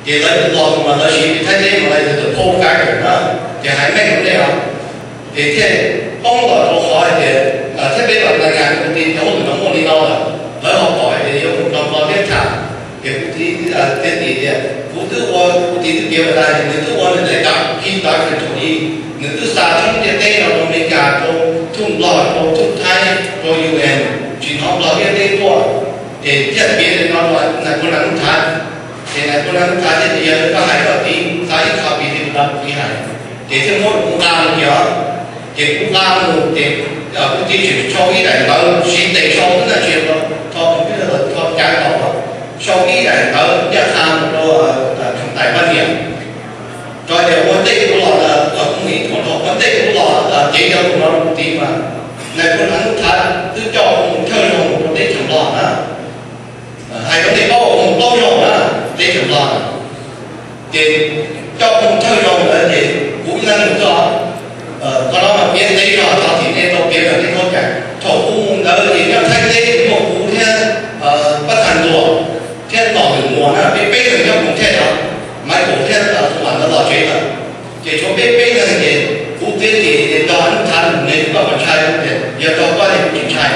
Ces lawv tus los tus mas lawv siv li Thaib teb mas lawv yog the pull factor na, ces hais meej rau nej os. Ces thiaj poob los rau qhov hais tias thiab peb los na nyas tus ti cov hauj lwm no muaj li no lawm, lawv ho pom hais tias yuav mus nrog nplog thiab tham. Ces kuv txiv thiaj tias kuv twb ua, kuv txiv twb piav tas ces nws twb ua nws daim doctrine thaum ub, nws twb xa thoob ntiaj teb no rau Amelikas, rau thoob nplog, rau thoob Thaib, rau U N, tsis hnov nplog thiab teb tuaj. Ces thiaj piav li no rau nais phoo Nas Hnub Thav. Ces nais phoo Nas Hnub Thav thiaj tias yog koj hais koj txiv xa ib qho piv li kuv txiv hais. Ces thiaj muab kuv nqa mus kiag. Ces kuv nqa mus ces kuv txiv tseem sau ib daim ntawv siv tes sau xwb na, tsis yog rho computer los rho cav tau, sau ib daim ntawv ncaj qha mus rau choom tais poj niam, rau tias ua ntej kuv los, mus ib tug rau ua ntej kuv los cev cov lus no rau kuv txiv mas nais phoo Nas Hnub Thav twb coj kuv mus thawj zaug mus rau teb chaws Nplog na. Hais rau nej paub, mus plaub zaug na teb chaws Nplog na. Ces coj kuv mus thawj zaug ntawd ces kuv ib leeg mus xwb. Qhov no mas piav ntev zog, thov txim nej tau piav kom nej txhob cais. Thaum kuv mus ntawd ces nyob Thaib teb muaj kuv thiab Pab Thas Tuam thiab Nom Lwm Muas na, peb peb leeg nyob Koos Thej no, Maiv Kaum thiab tus ntawd los tsev lawm. Ces tshuav peb peb leeg ces kuv txiv thiaj nrog Hnub Thav mus, nws tsis tau ntshai, kuv tias yog rau koj ces kuv tsis ntshai.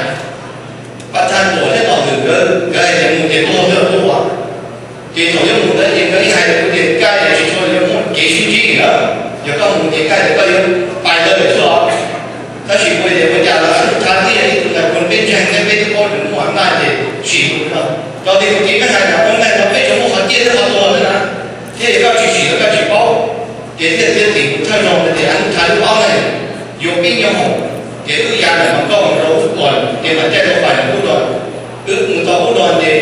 Pab Thas Tuam thiab Nom Lwm nkawd, nkawd hais tias mus ces tuag xwb tuaj. Ces thaum yuav mus ntawd ces nkawd ib hais rau kuv tias koj yuav tsis tshua yuav muaj kev sib ntsib na, yog koj mus ces koj tias koj yuav pais ntawd lawm xwb os. Tab sis kuv tias ua cas los Hnub Thav twb yog ib tug nais phoo peb ntseeg thiab peb twb paub tseem muaj naj ces sim kuv no. Raws li kuv txiv peb hais tias ua ntej no peb tsuas muaj qhov ciaj thiab qhov tuag xwb na, thiab yog koj tsis sim los koj tsis paub. Ces thiaj txiav txim kuv thawj zaug tias Hnub Thav lub ob leeg yuav pib nyob hoom, ces wb ya ntawm Mas Nkauj mus rau Ub Duas, ces mam caij rau Fais Nus Ub Duas. Wb mus txog Ub Duas ces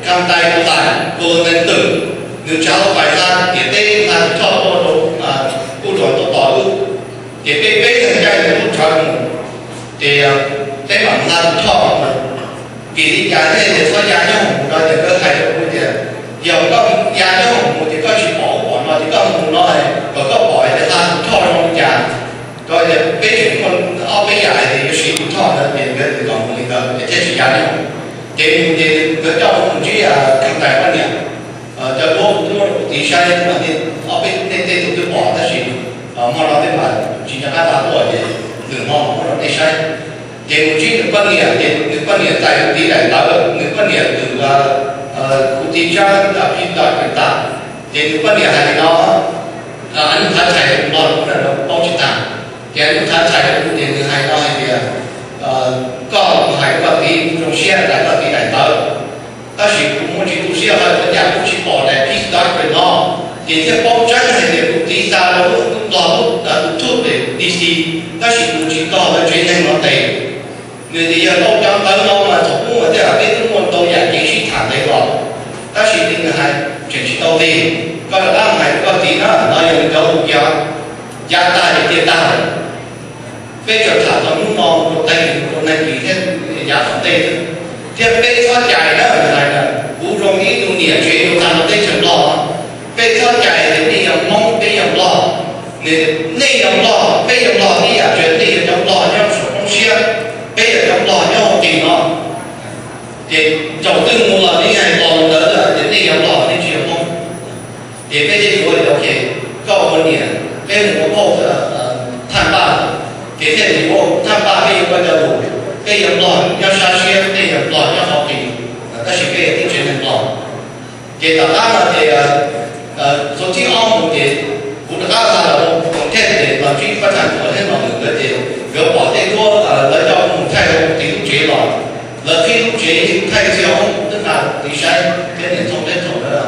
Kham Tais Kuv Tais Kuv Lus Nees Twm, nws tsav lub pais hla tiam teb hla tus choj tuaj rau Ub Duas tuaj tos wb. Ces peb peb leeg caij tus tub tshawv mus, ces peb mam hla tus choj mus. Vim li cas thiaj tias txhob ya nyob hoom no, ces nkawd hais rau kuv tias yog koj ya nyob hoom mus ces koj tsis pom ub pom no, ces koj mus no kom koj pom tias hla tus choj zoo li cas. Rau tias peb tseem muaj ob peb yam hais tias yuav siv tus choj ntawd, ces nkawd txawm kom mus li ntawd ces thiaj tsis ya nyob hoom. Ces mus ces nkawd coj kuv mus ntsib Kham Tais poj niam. Cov duab kuv twb muab rau kuv txiv saib, ob peb tej tej tus twb pom tab sis hmo no tej mas tsis nco qab tag tuaj ces lwm hmo mam muab rau nej saib. Ces mus ntsib nws poj niam ces nws poj niam txais kuv txiv daim ntawv, nws poj niam twm kuv txiv tsab phi tas kws tas. Ces nws poj niam hais li no, Hnub Thav txhais rau kuv no, kuv paub tsis tag. Ces Hnub Thav txhais rau kuv ces nws hais no hais tias koj hais rau koj txiv zoo siab txais koj txiv daim ntawv, tab sis kuv muaj tsis tu siab hais ua cas kuv tsis pom daim peace doctrine no, ces thiaj paub tseeb hais tias kuv txiv xa rau lub nplog lub tus thub pem D C, tab sis kuv tsis tog lawv tsev neeg no tes. Nws tias yog tau cov ntawv no mas thaum ub mas tej zaum peb twb muaj ntau yam kev sib tham ntev los, tab sis nws hais tseem tsis tau lig. Koj rov qab mus hais rau koj txiv na, no yog nws cov lus kiag, yav tag ces tiag tag lawm. Peb tseem tham txog hnub no mus rau taig kis mus rau nag kis thiab yav tom ntej xwb. Thiab peb txhob cais na, nws hais tias kuv zoo ib tug niam tsev mus tag nrho teb chaws Nplog, peb txhob cais tias nej yog Hmoob peb yog Nplog. Nej yog Nplog peb yog Nplog ib yam, tsuas nej yog cov Nplog nyob saum roob siab, peb yog cov Nplog nyob Hauv Qis no. Ces thaum twg mus los nej hais los ntawd tias nej yog Nplog nej tsis yog Hmoob. Ces peb thiaj yuav tias ok, koj ua niam, peb mus ua phauj thaj npaj, ces thiaj li yuav thaj npaj peb yuav koj cov lus, peb yog Nplog nyob sab siab, peb yog Nplog nyob Hauv Qis, tab sis peb yog tib tsev neeg Nplog. Ces tom qab no ces xyoo thib ob mus ces kuv rov qab xa los Koos Thej ces los ntsib Pab Thas Tuam thiab Nom Lwm nkawd ces nkawd pom tej duab, lawv coj kuv mus thaij rau kuv txiv lub tsev los, lawv qhib lub tsev thaij txhia hoob, kuv twb nqa rau kuv txiv saib thiab niam Ntxhoo Teb thaum ntawd,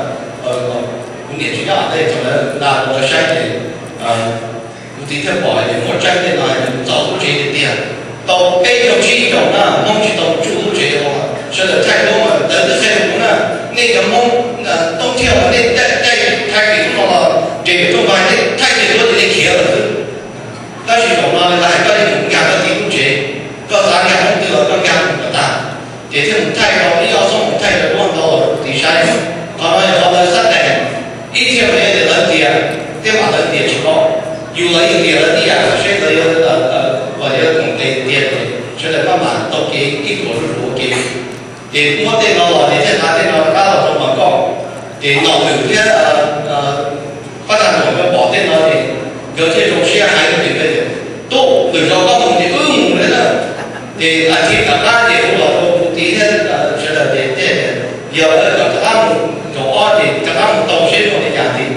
kuv niam tsis nyob ntej, thaum ntawd nqa rau lawv saib ces kuv txiv thiaj pom tias muaj tseeb tej no, hais tias kuv txog lub tsev tiag tiag. Tau peb caug tsib caug na, Hmoob tsis tau tsuj lub tsev ua, sawv daws thaij duab mas lawv twb qhia rau kuv na, nej cov Hmoob Toob Thiaj mas nej caij thaij pem toj no los nres pem rooj vag thiab thaij kiag duab ces nej khiav lawm xwb. Tab sis zaum no lawv hais koj yuav mus nkag koj txiv lub tsev, koj xav nkag Hmoob twg los koj nkag mus kom tag. Ces thiaj mus thaij tau ib ob xyoo, mus thaij cov duab ntau los rau kuv txiv saib. Qhov no yog qhov lawv xab tes, ib txhia mas yog tias lawv tias thiab mas lawv tias tsis paub, yus los yeej tias lawv tib yam, saib lawv yuav, lawv yuav koom tes tiag ces sawv daws maj mam taug kev ib puas zuj zus ua ke. Ces muab tej no los ces thiaj nqa tej no rov qab los rau Mas Nkauj. Ces Nom Twm thiab Pab Thaj Tuam nkawd pom tej no ces nkawd thiaj zoo siab heev ces nkawd tias, Tub, lwm zaus koj mus ces wb mus li na. Ces a thiv tom qab ces kuv los rau kuv txiv thiab sawv daws ces thiaj tias, Yog lawv kom rov qab mus zaum ob ces rov qab mus tau seb muaj li cas ntxiv.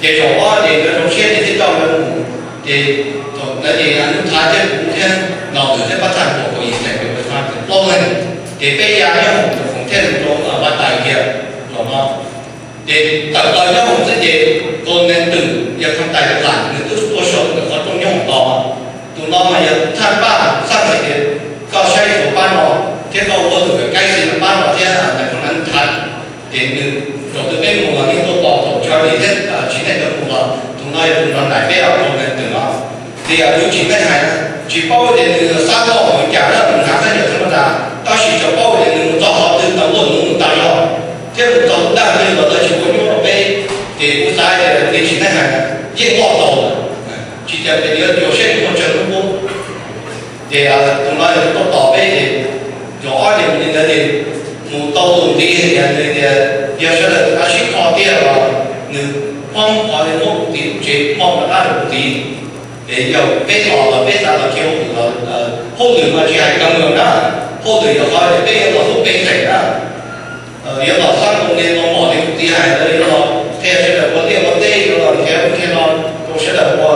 Ces zaum ob ces nkawd zoo siab ces thiaj coj nkawd mus. Ces thaum ntawd ces Nuj Thaiv thiab kuv thiab Nom Twm thiab Pab Thaj Tuam kaum yim xeem, plaub leeg, ces peb ya nyob mus rau Foom Thej rau Vaj Tais kiag zaum no. Ces tawm plaws nyob mus xwb ces Colonel Twm yog Kham Tais tus lam nws twb tuaj sau ntawm qhov rooj nyob mus tos. Tus no mas yog thaj paj xaj hais tias koj saib xyuas pab no thiab koj ua lus kaim kaib xwb pab no thiab ntawm Colonel Thaiv. Ces nws zaum twg peb mus los yeej tuaj tos thaum Charlie thiab Tsis Neej nkawd mus los tus no yog tus nrog nraim peb os, Colonel Twm no. Tias kuv Tsis Neej hais na, tsis paub tias nws xab loj mus cas na, nws hnav khaub ncaws thab ma tas, tab sis tsuas paub tias nws mus txog qhov twg tau luaj nws mus tas zog, thiab mus txog lub ntaj twg los lawv tsis ua nyuaj rau peb. Ces kuv xav tias li Tsis Neej hais na, yeej loj tau lawm, tsis tas pes yuav cuag seb muaj tsawg lub qub. Ces tus no yog tus tuaj tos peb ces zaum ob ces mus li ntawd ces mus tau tus ntxiv tias nws tias yog sawv daws tab sib kho tiag los nws poob qhov muab kuv txiv lub tsev moj rov qab rau kuv txiv. Ces yog peb los los peb xav los khiav hauj lwm los, hauj lwm mas tsis hais kawg nkaus na, hauj lwm yog qhov tias peb yuav los hlub peb xeem na, yuav los xab mus li los mom li kuv txiv hais, lawv yuav los qhia sawv daws ua liaj ua teb, yuav los qhia ub qhia no rau sawv daws ua,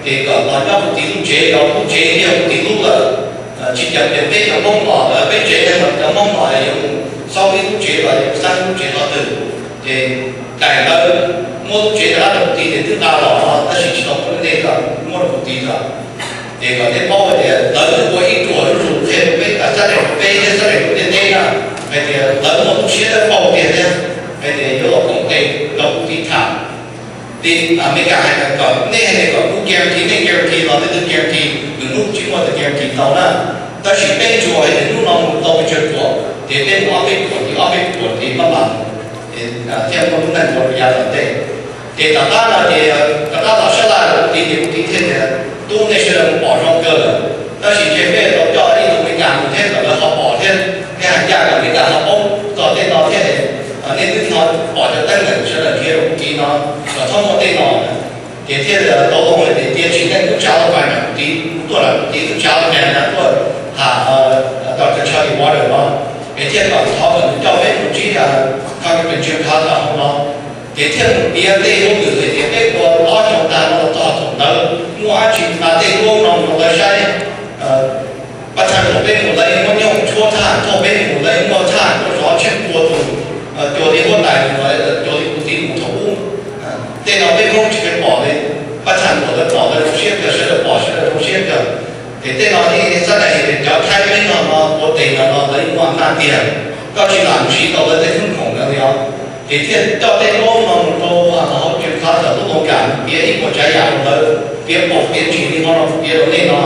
ces kom los nyob kuv txiv lub tsev, yog lub tsev yog kuv txiv lub lawm. Tsis tas tias peb cov Hmoob los lawm, peb tsev los cov Hmoob los yuav mus xauj ib lub tsev los yuav xab lub tsev qhov twg, ces daim ntawd muab lub tsev rov qab rau kuv txiv ces twb nqa los no, tab sis tsis tau muaj lub ntej los muab rau kuv txiv lawm. Ces kom thiaj paub hais tias lawv twb ua ib ruam zuj zus qhia rau peb, xab daim rau peb thiab xab daim rau ntiaj teb na, hais tias lawv muaj lub siab dawb paug tiag thiab, hais tias yuav los koom tes rau kuv txiv tham. Li Amelikas hais tias kom nej hais tias kom kuv guarantee, nej guarantee los nej twb guarantee, nws hnub tsis muaj tus guarantee tau na. Tab sis peb ntsuas hais tias hnub no mus tau pes tsawg ruam ces peb mus ob peb ruam ces ob peb ruam ces maj mam mus, thiaj muaj lub neej ua yav tom ntej. Ces tom qab no ces rov qab los sab laj kuv txiv ces kuv txiv thiaj tias, Tub, nej sawv daws mus pom zoo kawg lawm, tab sis ntshe peb tau coj ib tug Amelikas mus thiab kom lawv ho pom thiab, thiaj hais ncaj kom Amelikas ho paub txog tej no thiab. Nej twb hnov pom cov teeb meem sawv daws qhia rau kuv txiv no kom txhob muaj tej no. Ces thiaj tau loo hais tias cia Tsis Neej twb tsav los pais na, kuv txiv kuv tuaj los kuv txiv twb tsav los pais na, tuaj tham Doctor Charlie Water no, es thiaj kom thov kom nws coj peb mus ntsib Congressman Jim Costa hauv no. Ces thiaj mus piav tej hauj lwm hais tias peb ua ob xyoo tag no los txog thaum ntawd muaj dab tsi nqa tej duab no mus rau lawv saib. Pab thaj tuam peb mus lawv yeej muab nyooj tshuab thaj, thaj peb mus lawv yeej muaj thaj tuaj zov tsheej pua tus, cuag li huab tais, cuag li kuv txiv mus thaum ub. Tej no peb Hmoob tsis kev pom li, pab thaj tuam lawv pom lawv zoo siab kawg, sawv daws pom sawv daws zoo siab kawg. Ces tej no ib xab dais cov Thaib peb no no ua tes no no lawv yeej muaj am naj tiag, koj tsis lam mus siv tau lawv tej hwj khoom ntawd li os. Ces thiaj coj tej duab no mus rau hauv Jim Costa lub loos kam, piav ib puas tsav yam rau lawv, piav paus piav ntsis li hmo no kuv piav rau nej no.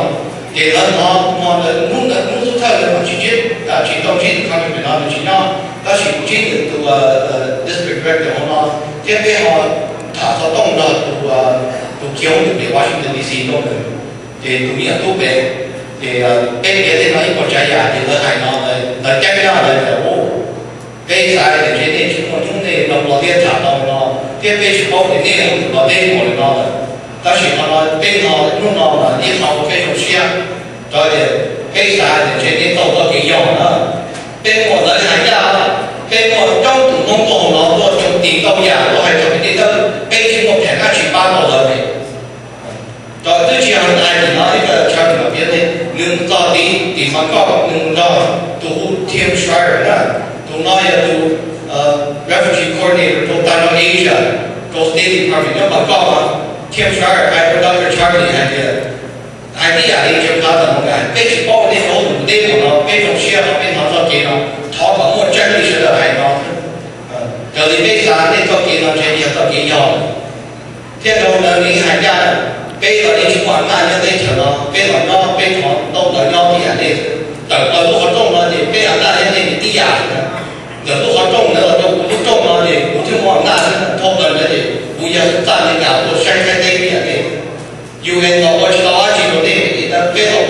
Ces lawv hnov hmo ntawd hnub ntawd hnub xub thawj lawv mam tsis ntsib, tsis tau ntsib tus Congressman no nws tsis nyob, tab sis kuv ntsib nws tus District Director hauv no, thiab peb ho tham xov tooj nrog tus, tus Khiv Hoob tus pem Washington D C rau nws, ces tus me nyuam tub pem. Ces peb piav tej no ib puas tsav yam ces lawv hais no, lawv ceeb no lawv tias, Peb xav tias ntshe nej tsis muaj hnub nej nrog Los Tsuas tham tau li no, thiab peb tsis paub tias nej ua tus Los Tsuas ua li no lawm. Tab sis qhov no peb no hnub no mas ib qho ua peb zoo siab, rau tias peb xav tias ntshe nej tau txoj kev yog na. Peb muaj lawv hais ncaj, peb muaj coob tus Hmoob tuaj hauv no tuaj coob tim ntau yam tuaj hais txog kev deb dawb, peb tsis muaj pheem dab tsi pab tau lawv li. Rau twb tsis yog hais tias no ib co chaw nws piav li, nws mus txog tim, tim Fab Koj, nws mus nrog tus hu Tim Schreier na, tus no yog tus refugee coordinator rau Taiwan Asia rau State Department nyob Fab Koj. Tim Schreier hais rau Doctor Charlie hais tias, hais tib yam li Jim Costa mus, peb tsis paub nej ua tus deb mus no, peb zoo siab no peb hnov txoj kev no, thov kom muaj tseeb li sawv daws hais no. Raws li peb xav nej txoj kev no ntshe yog txoj kev yog. Thiab rau ntawd nws hais ncaj, peb los yeej tsis muaj am naj nyob teb chaws no, peb los nyob peb qhov ntaub ntawv nyob tib yam nej. Tawm plaws lub qhov rooj no ces peb am naj nyob nej tib yam. Ntawm lub qhov rooj ntawd los rau kuv lub rooj no ces kuv thiaj muaj am naj, dhau plaws ntawd ces kuv yog xeem txaj Amelikas tuaj saib Thaib teb tib yam nej. U N los ua tsis tau dab tsi rau nej, peb los